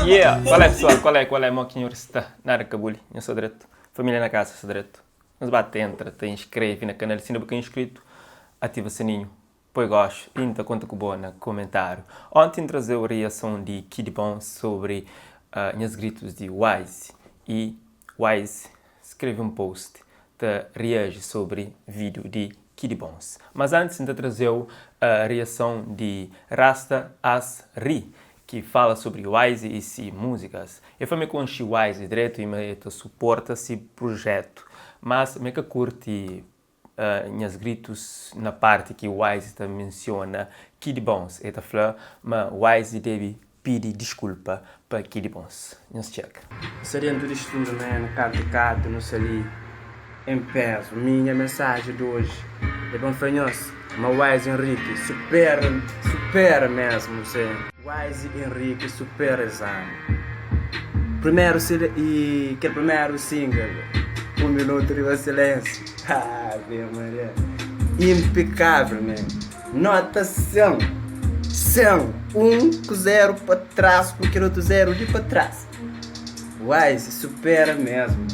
Yeah, qual é pessoal? Qual é, qual é? Mo ki nhor sta? Nada ka buli, nho sta dretu. Família na casa sta dretu. Nhos ba ta entra, ta inscreve na canal si inda bu ka inscrito, ativa sininho, poi gosto e N ta conta ku bo na comentário. Ontem N trazeu reação di Kidy Bom sobre uh, nhas gritos di Wise e Wise skreve un post ta reaji sobri vídeo di Kidy Bons. Mas antis N ta trazeu a reação di Rasta As Ri ki fala sobri Wise e si músikas. E fla ma e konxi Wise dretu e ma e ta suporta si projetu, mas ma e ka kurti nhas gritus na parti ki Wise ta mensiona Kidy Bons. E ta fla ma Wise debe pidi diskulpa pa Kidy Bons. Nhos txeka. Sta dentu di studu man, kantu katu nu sta li em pezu Mi nha mensaji di oji é pa N fla nhos ma Wise Henrique supera, supera mesmu se. Wise Henrique supera exami Primeru sile i kel primeru single Un minutu riba silensiu Ave Maria Impecável man. Nota 100, 100, 1 ku 0 pa tras ku kel otu 0 li pa tras. Wise supera mesmo.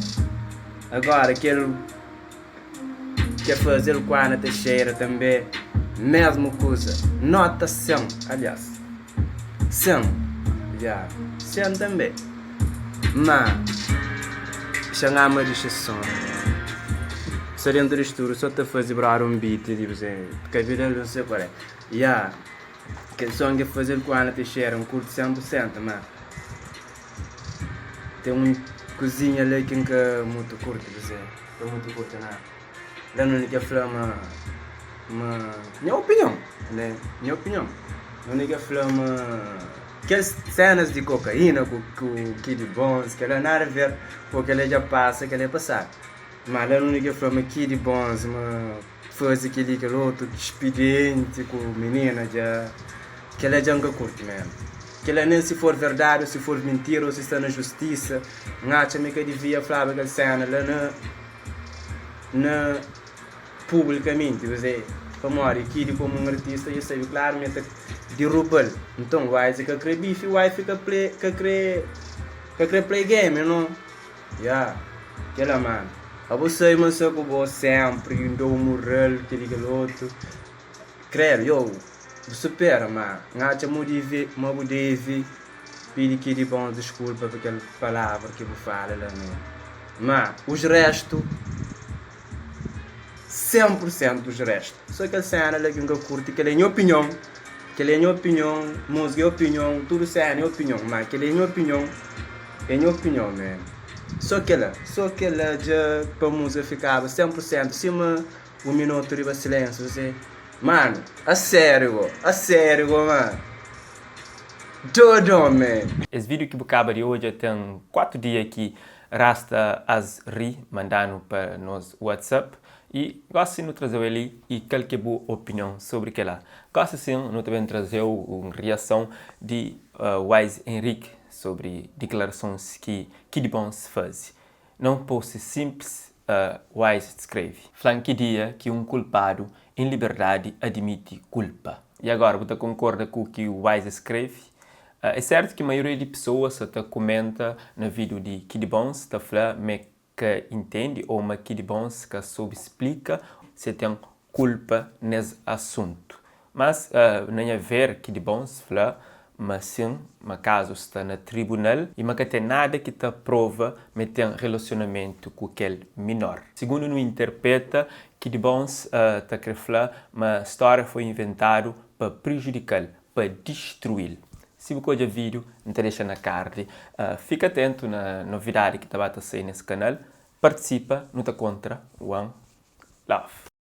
Agora kel ke fazel ku Ana Teixeira tambe mesmo kuza. Nota 100, aliás 100, ya 100 tambe. Ma xa N ama di xe son. Sta dentu di studio so ta faze brother un beat tipo assim, kabidal não sei qual é. Ya, kel son ki fazel ku Ana Teixeira N curti 100% ma ten un kuzinha la ki N ka mutu curti tipo assim, ka mutu curti nada. La nunde ke fla ma ma nha opinion né nha opinion nunde ke fla ma kel cenas di cocaína ku ku Kidy Bonz kela nada a ver ku kela dja passa kela é passado ma la nunde ke fla ma Kidy Bonz ma faze keli kel otu expediente ku minina dja kela dja nka curti mesmo kela nem si for verdade ou si for mintira ou si sta na justiça n'atxa ma e ka devia flaba kel cena la na na publicamenti kuzé pamodi Kidy komu un artista dja sabe klaru ma el ta derruba-l nton Wise ka kre bifi Wife ka ple ka kre ka kre play game no ya kela mano abo sabe ma nsa ku bo sempri n dou mural keli kel otu kredu yo bu supera ma n atxa ma bu deve ma bu deve Pidi Kidy bons desculpa pa kel palavra ki bu fala la no. Ma os resto 100 por cento os resto. So kel cena la ki nka curti kel é nha opinion, kel é nha opinion, musica é opinion, tudo cena é opinion, ma kel é nha opinion, é nha opinion mesmo. So kela, so kela dja pa musica ficaba 100 por cento sima um minuto riba silêncio, você mano, a sério go, a sério go mano. Dodo man. Es video ki bu kaba di odja ten 4 dia ki Rasta Az Ri mandanu pa nos WhatsApp y gosi nu trazeu el li y kal ke bu opinion sobri kela. Gosi sin nu ta ben trazeu un riason di Wise Henrique sobri diklarasons ki Kidy Bonz fazi. Na un post simples Wise skrebe. Fla-m ki dia ki un kulpadu en liberdadi admiti kulpa. I agora, bu ta konkorda ku ki Wise skrebe? É sertu ki maioria di pesoas sa ta kumenta na vídiu di Kidy Bonz ta fla ma e ka intende ô ma Kidy Bonz ka sobe splika si e ten kulpa nes asuntu. Mas, na nha ver, Kidy Bonz fla ma sin, ma kazu sta na tribunal y ma ka ten nada ki ta prova ma e ten relasionamentu ku kel minor. Sigundu nu interpeta, Kidy Bonz ta kre fla ma stória foi inventadu pa prijudika-l, pa distrui-l. Si bu ka odja vídiu, N ta dexa na card. Fika atentu na novidadi ki ta ba ta sai nes kanal. Partisipa, nu ta kontra. One love.